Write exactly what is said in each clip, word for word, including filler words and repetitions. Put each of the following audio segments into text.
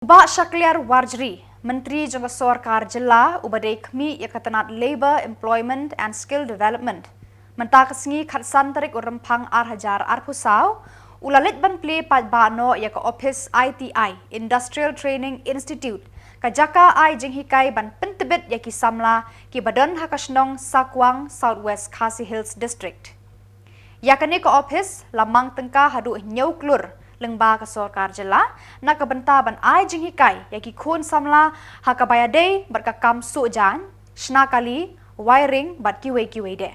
Bah Shakliar Warjri, Myntri jong ka Sorkar Jylla uba dei khmih ïa ka tnat Labour, Employment and Skill Development, mynta ka sngi khatsan tarik u Rymphang ar hajar arphew saw, u la leit ban plie paidbah noh ïa ka ophis I T I, Industrial Training Institute, ka jaka ai jinghikai ban pyntbit ïa ki samla kiba don ha ka shnong Sakwang, South West Khasi Hills District. Ïa kane ka ophis la mang tyngka haduh hynñiew klur lyngba ka Sorkar Jylla na ka bynta ban ai jinghikai ïa ki khun samla ha kaba ïadei bad ka kam suh jaiñ, shna kali, wiring bad kiwei kiwei de.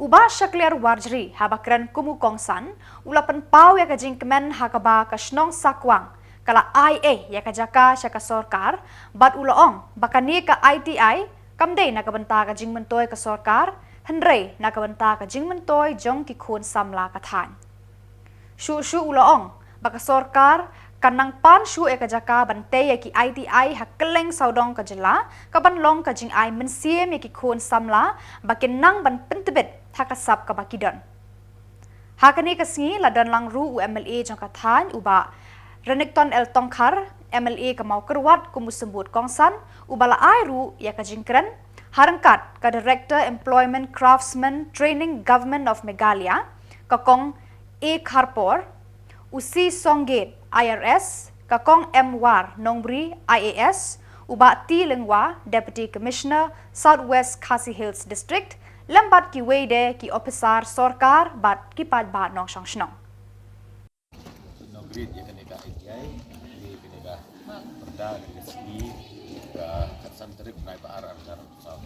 U Bah Shakliar Warjri haba kren kum u kongsan u la pynpaw ïa ka jingkmen ha kaba ka shnong Sakwang ka la ai ei ïa ka jaka sha ka sorkar, bad u la ong ba kane ka I T I kam dei na ka bynta ka jingmyntoi ka sorkar, hynrei na ka bynta ka jingmyntoi jong ki khun samla ka thaiñ. Shuh shuh u la ong ba ka sorkar kan nang pan shuh ïa ka jaka ban tei ïa ki I T I ha kylleng sawdong ka jylla, kaban long ka jingai mynsiem ïa ki khun samla ba kin nang ban pyntbit ha ka sap kaba ki don. Ha kane ka sngi la don lang ruh u M L A jong ka thaiñ u Bah Renikton L Tongkhar, M L A ka Mawkyrwat kum u symbud kongsan, uba la ai ruh ïa ka jingkren ha ryngkat ka Director Employment Craftsman Training Government of Meghalaya, ka Kong A Kharpor, u C Songgate I R S, ka Kong M War Nongbri I A S, u Bah T Lyngwa, Deputy Commissioner, South West Khasi Hills District, lem bad kiwei de ki ophisar sorkar bad ki paidbah nongshong shnong. Inaugurate ïa kane ka I T I, ïa kane ka pyrda, kane ka sngi, ka khatsan tarik bnai ba ar, ar hajar arphew saw.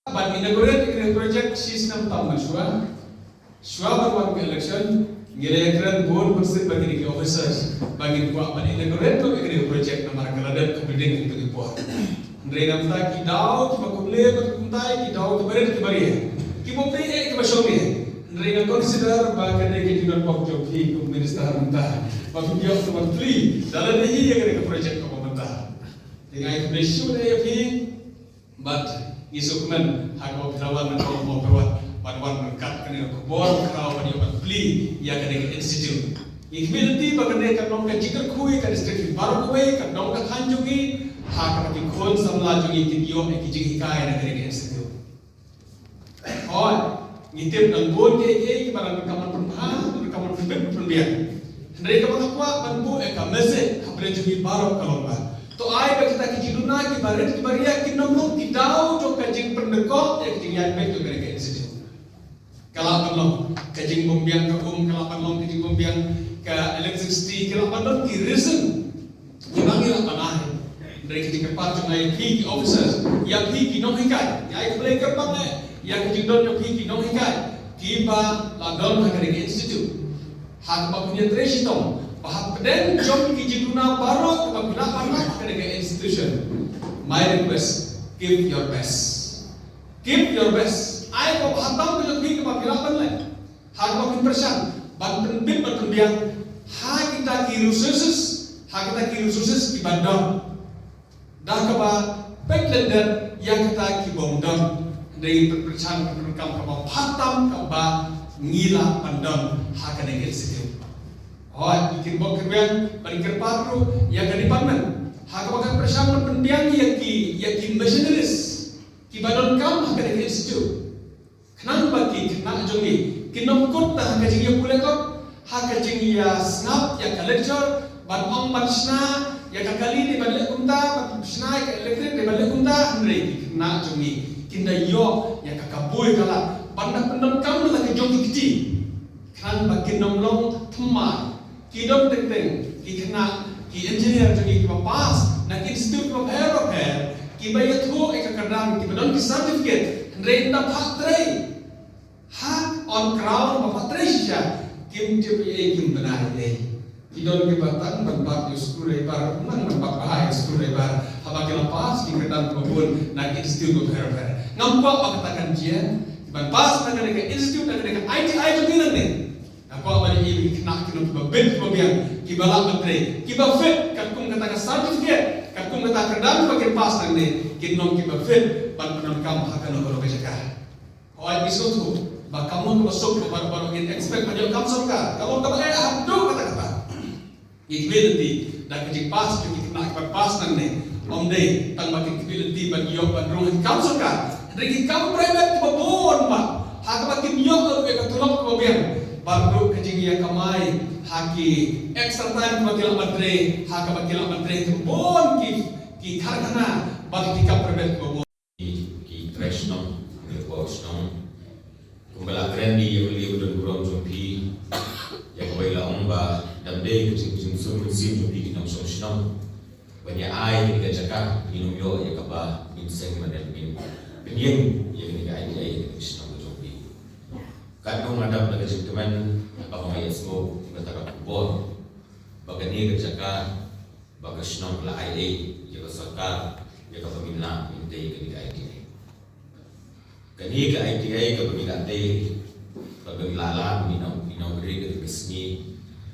Ban inaugurate ïa kane ka project shi snem tam mynshuwa. Shuwa ban wan ka election, ngi la ïakren bun mynsiem bad kine ki officers ba ngin kwah ban inaugurate ïa kane ka project namar ka la dep ka building ha kito ki por. Hynrei namar ki daw kiba kumne bad kumtai, ki daw kiba rit kiba rit, kiba pei eh kiba shong eh. Hynrei nga consider ba ka dei ka jingdon bok jong phi kum minister mynta ba phi ïoh ban plie da lade hi ïa kane ka project kaba mynta. Te nga ai khublei shuh ïa phi. Bad ngi sngewkmen ha kaba phi la wan na ka Mawkyrwat ban wan ryngkat kane ka khubor khraw ban ïoh ban plie ïa kane ka institute. Ngi khmih lynti ba kane kan long ka jingkyrkhu ïa ka district baroh kawei, kan long ka thaiñ jong ngi ha kaba ki khun samla jong ngi kin ïoh ïa ki jinghikai na kane ka institute. Hooid, ngi tip nang bun kiei kiei kiba nang donkam ban pynbha, donkam ban pynbit pynbiang. Hynrei kaba nga kwah ban buh ïa ka message ha pdeng jong ngi baroh ka long ba to ai ba kita ki jingduna kiba rit kiba riak kin ym long ki daw jong ka jingpyndonkam ïa ka jingïaid beit jong ka institute. Ka lah ban long ka jingbymbiang ka um, ka lah ban long ka jingbymbiang ka electricity, ka lah ban long ki reason. Ngi ma ngi lah ban ai. Hynrei ka jingkyrpad jong nga ïa phi ki officers, ïa phi ki nonghikai, ïa ka Blei kyrpad eh ïa ka jingdon jong phi ki nonghikai kiba la don ha kane ka institute. Ha kaba phin ïatrei shitom ba ha pdeng jong ki jingduna baroh kaba phi lah ban lap ha kane ka institution, my request, give your best. Give your best. Ai kaba ha tam ka jong phi kaba phi lah ban leh. Ha kaba phin pyrshang ban pynbit ban pynbiang ha kita ki resources, ha kita ki resources kiba don. Da kaba peit lyndet ïa kita ki bym don. Hynrei pynpyrshang pyndonkam kaba bha tam kaba ngi lah ban don ha kane ka institute. Hooid, ngi kin bok kyrwiang ban kyrpad ruh ïa ka department ha kaba kan pyrshang ban pynbiang ïa ki, ïa ki machineries kiba donkam ha kane ka institute. Khnang ba ki khynnah jong ngi kin ym kut tang ha ka jingïapule kot, ha ka jingïasngap ïa ka lecture, ban ong ban shna ïa ka kali dei ban leh kumta, ban shna ïa ka electric dei ban leh kumta, hynrei ki Khynnah jong ngi kin da ïoh ïa ka kabu ïa ka lad ban da pyndonkam la ka jong ki kti. Khnang ba kin ym long thymmai. Ki don teng teng ki khynnah ki engineer jong ngi kiba pass na ki institute kiba pher ba pher, kiba ïathuh ïa ka kyrdan, kiba don ki certificate, hynrei ynda phah trei ha on ground, ba phah trei shisha, kim tip ei ei, kim bynai ei ei. Ki don kiba tang ban bat ïa u screwdriver, nang ban bat bha ïa u screwdriver. Haba ki la pass ki kyrdan kiba bun na ki institute kiba pher ba pher. Ngam kwah ba kata kan jia, ki ban pass na kane ka institute, na kane ka I T I jong ngi nangne. Nga kwah ban ïa ki khynnah ki long kiba bit kiba biang, kiba lah ban trei, kiba fit, katkum kata ka certificate, katkum kata ka kyrdan ba kin pass nangne, kin long kiba fit ban pyndonkam ha kano kano ka jaka. Hooid, ngi sngewthuh ba kam long kaba suk ba baroh baroh ngin expect ban ïoh kam sorkar. Ka long kaba eh haduh katta katta. Ngi khmih lynti da ka jingpass jong ki khynnah kiba pass nangne. Ym dei tang ba kin khmih lynti ban ïoh ban rung ha ki kam sorkar, hynrei ki kam private kiba bun bha, ha kaba kin ïoh ruh ïa ka tulop kaba biang, bad ruh ka jingïakamai ha ki extra time kiba ki lah ban trei, ha kaba ki lah ban trei ha bun ki, ki karkhana bad ki kam private kiba bun. Ki, ki trai shnong, ki por shnong. Kumba la kren da i ïa u Lieh u don burom jong phi, ïa kaba i la ong ba dang dei ka jing, jingsur mynsiem jong phi ki nongshong shnong ban ïa ai ïa ka jaka, ngin ym ïoh ïa kaba ngin seng, ban ïa ngin pynïeng ïa kane ka I T I ïa ka shnong ka jong phi. Katno nga dap da ka jingkmen, haba nga ïa sngewthuh kata ka khubor ba kane ka jaka ba ka shnong ka la ai ei ïa ka sorkar ïa kaba ngin lah ngin tei kane ka I T I. Kane ka I T I kaba ngi la tei, kaba ngi la lad, ngi nang, ngi nang bri ka dei ka sngi.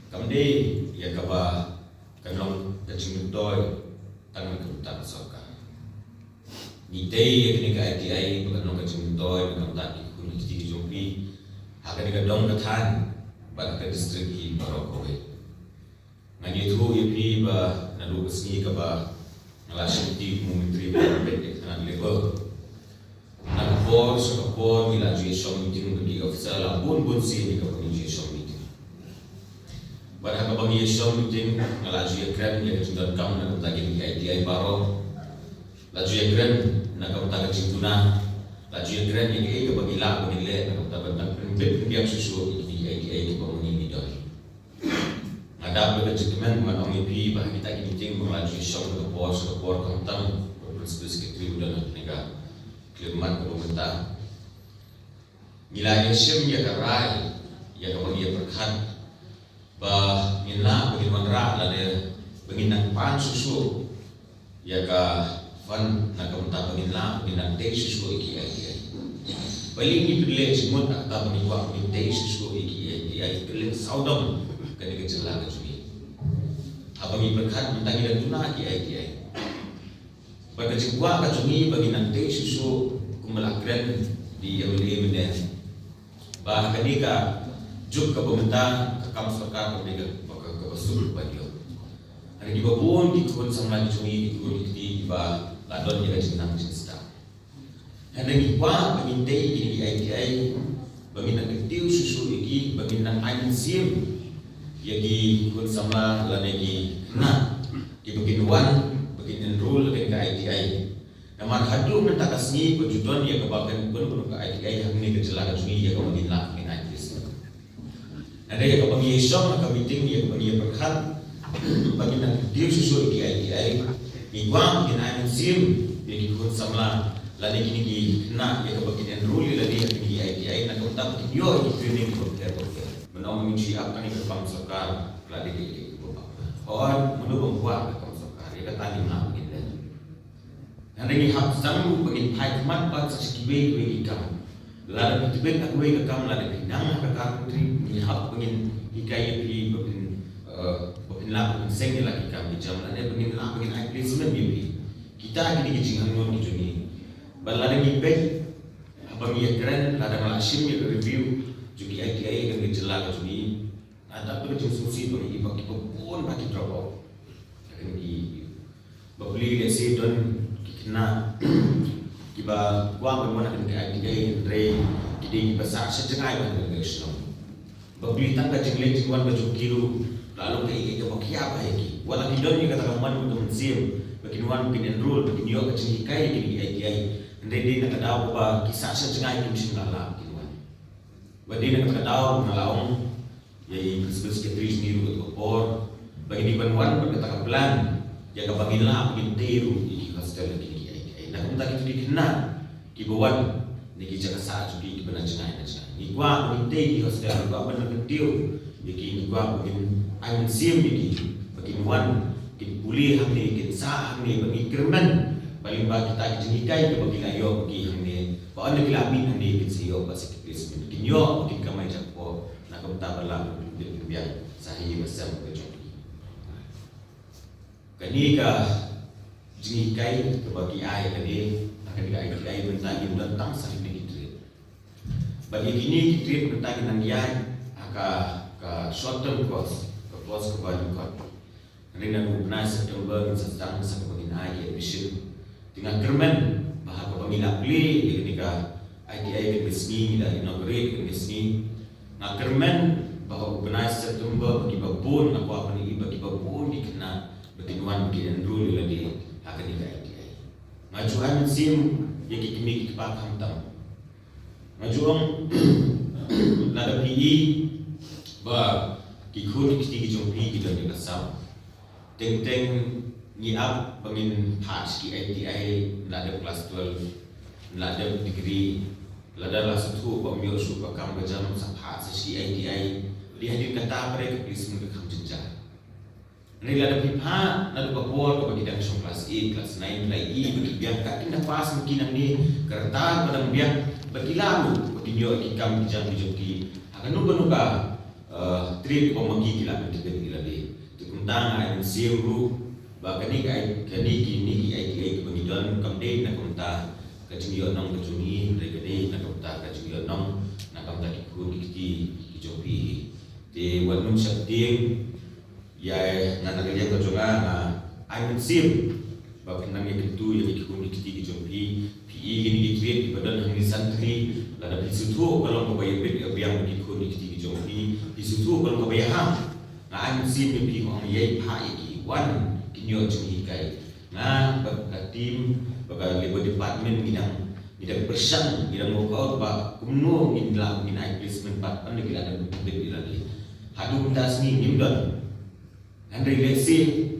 Kam dei ïa kaba kan long ka jingmyntoi tang na ka bynta ka sorkar. Ngi tei ïa kane ka I T I ba kan long ka jingmyntoi na ka bynta ki khun ki kti ki jong phi ha kane ka dong ka thaiñ bad ha ka district hi baroh kawei. Ngan ïathuh ïa phi ba naduh ka sngi kaba nga la shim kti kum u Myntri ba peit ïa ka tnat Labour, na ka por sha ka por ngi la ju ïa shong meeting bad ki officer, la bun bun sien ïa kaba ngi ju ïa shong meeting. Bad ha kaba ngi ïa shong meeting nga la ju ïa kren ïa ka jingdonkam na ka bynta kine ki I T I baroh. La ju ïa kren na ka bynta ka jingduna. La ju ïa kren ïa kaei kaba ngi lah ba ngin leh na ka bynta ban pynbeit pynbiang shuh shuh ïa kine ki I T I kiba ma ngi ngi don. Nga dap da ka jingkmen, ngan ong ïa phi ba ha kita ki meeting ba nga la ju shong na ka por sha ka por, khamtam u Principal Secretary u don ha kane ka khyllipmat kaba mynta. Ngi la ïa shim ïa ka rai, ïa kaba ngi ïa pyrkhat ba ngin lah ba ngin wanrah lane ba ngin nang pan shuh shuh ïa ka fund na ka bynta ba ngin lah ba ngin nang tei shuh shuh ïa ki I T I. Balei ngi pynleh jingmut ha kata ba ngi kwah ba ngin tei shuh shuh ïa ki I T I, pynleh sawdong kane ka jylla ka jong ngi. Haba ngi pyrkhat mynta ngi dang duna ki I T I. Bad ka jingkwah ka jong ngi ba ngin nang tei shuh shuh kumba la kren da i M L A mynne. Ba ha kane ka juk kaba mynta ka kam sorkar ka dei kaba, ka, kaba suk ban ïoh. Hynrei kiba bun ki khun samla ki jong ngi, ki khun ki kti kiba la don ïa ka jingnang jingsdang. Hynrei ngi kwah ba ngin tei ïa kine ki I T I, ba ngin nang kyntiew shuh shuh ïa ki, ba ngin nang ai mynsiem ïa ki khun samla lane ki khynnah kiba kin wan ba kin enroll ha kane ka I T I. Namar haduh mynta ka sngi ba ju don ïa kaba kan pynbun ka I T I hangne ka jylla ka jong ngi ïa kaba ngin lah ngin ai placement. Hynrei ïa kaba ngi ïa shong ha ka meeting, ïa kaba ngi ïa pyrkhat ba ngin nang kyntiew shuh shuh ïa ki I T I. Ngi kwah ba ngin ai mynsiem ïa ki khun samla lane kine ki khynnah ïa kaba kin enroll ïa lade ha kine ki I T I na ka bynta ba kin ïoh ïa ki training kiba pher ba pher. Mynno ngi ju ap tang ïa ka kam sorkar, la dei ki, ki, ki, hooid, mano bym kwah ka kam sorkar, ïa kata ngim lah ba ngin leh. Hynrei ngi hap sdang ruh ba ngin phai khmat pat sa sha kiwei kiwei ki kam. Lada phi tbit ha kawei ka kam, lada phi nang ha ka kar pantry, ngi hap ba ngin hikai ïa phi ba phin, eh, ba phin lah ba phin seng ïa la ki kam ki jam, lane ba ngin lah ba ngin ai placement ïa phi. Kita kine ki jinghangno ki jong ngi. Bad lada ngi peit, haba ngi ïa kren, lada nga la shim ïa ka review jong ki I T I ha kane ka jylla ka jong ngi, nga dap da ka jingsngewsih ba ngi, ba kiba bun ba ki drop out. Kane ki, bapli lehse don ki khynnah kiba kwah ban wan ha kane ka I T I, hynrei ki dei kiba sah sha jngai ban wan ha kane ka shnong. Bapli tang ka jingleit jingwan ka jong ki ruh la long kaei kaei kaba khia bha ïa ki. Wat la ki don ïa kata ka mon ka mynsiem ba kin wan, ba kin enroll, ba kin ïoh ka jinghikai ha kine ki I T I, Hynrei dei na ka daw ba ki sah sha jngai kim shym la lah kin wan. Ba dei na kata ka daw nga la ong ïa i principal secretary jong ngi ruh kata ka por ba ngin wan wan bad kata ka plan ïa kaba ngin lah ba ngin tei ruh ïa ki hostel ïa ki, ïa ki, ïa ki. Na kumta kito ki khynnah kiba wan na ki jaka sah jong ki kiba na jngai na jngai, ngi kwah ba ngin tei ki hostel, ngi kwah ban kyntiew ïa ki, ngi kwah ba ngin ai mynsiem ïa ki ba kin wan kin pule hangne, kin sah hangne, ba ngin kyrmen ba lyngba kita ki jinghikai kiba ki la ïoh ki hangne, ba ynda ki la mih hangne kin sa ïoh ba sa ki placement, kin ïoh ba kin kamai jakpoh na ka bynta ba lah ban pynbiang sa ha ïing ha sem ka jong ki. Kane ka jinghikai kaba ki ai kane, ha kane ka I T I mynta ngim don tang sa kine ki trade. Bad ïa kine ki trade mynta ngi nang ïaid ha ka, ka short term course, ka course kaba nyngkong. Hynrei naduh u bnai September ngin sa sdang sa kaba ngin ai ki admission. Te nga kyrmen ba ha kaba ngi la plie ïa kane ka I T I kane ka sngi, ngi la inaugurate kane ka sngi, nga kyrmen ba ha u bnai September ba kiba bun, nga kwah ban ïohi ba kiba bun ki khynnah ba kin wan ba kin enroll ïa lade ha kane ka I T I. Nga ju ai mynsiem ïa ki kmie ki kpa khamtam. Nga ju ong lada phi i ba ki khun ki kti ki jong phi ki don ïa ka sam, teng teng ngi ap ba ngin phah sha ki I T I, la dep class twelve, la dep degree, lada la sngewthuh ba ym ïoh shuh ba kam ka jam sa phah sa sha ki I T I. Dei hadien kata pat ka placement ka kham jynjar. Hynrei lada phi phah naduh ka por kaba ki dang shong class eight, class nine, la i ba ki biang, ka kin da pass ma ki nangne, ka rta ba dang biang ba ki lah ruh ba kin ïoh ki kam ki jam ki jong ki ha kano kano ka, eh, trade kaba ma ki ki lah ban tbit ïa lade. Te kumta nga ai mynsiem ruh ba kane ka ai, kane kine ki I T I kiba ngi don kam dei na kumta ka jingïohnong ka jong ngi, hynrei ka dei na kumta ka jingïohnong na kumta ki khun ki kti ki jong phi hi. Te wat nym sheptieng ïa nga na ka liang ka jong nga, nga ai mynsiem ba phin nang ïa kyntu ïa ki khun ki kti ki jong phi. Phi i kine ki trade kiba don hangne santri, lada phi sngewthuh ka long kaba ïabit ïabiang ki khun ki kti ki jong phi, phi sngewthuh ka long kaba ïaham, nga ai mynsiem ïa phi, nga ong ïa phi, ïa ki wan kin ïoh jinghikai. Nga bad ka team bad ka Labour Department ngi dang, ngi dang pyrshang, ngi dang work out ba kumno ngin lah ngin ai placement pat ynda ki la dang bit ïa lade. Haduh mynta sngi ngim don. Hynrei let's see.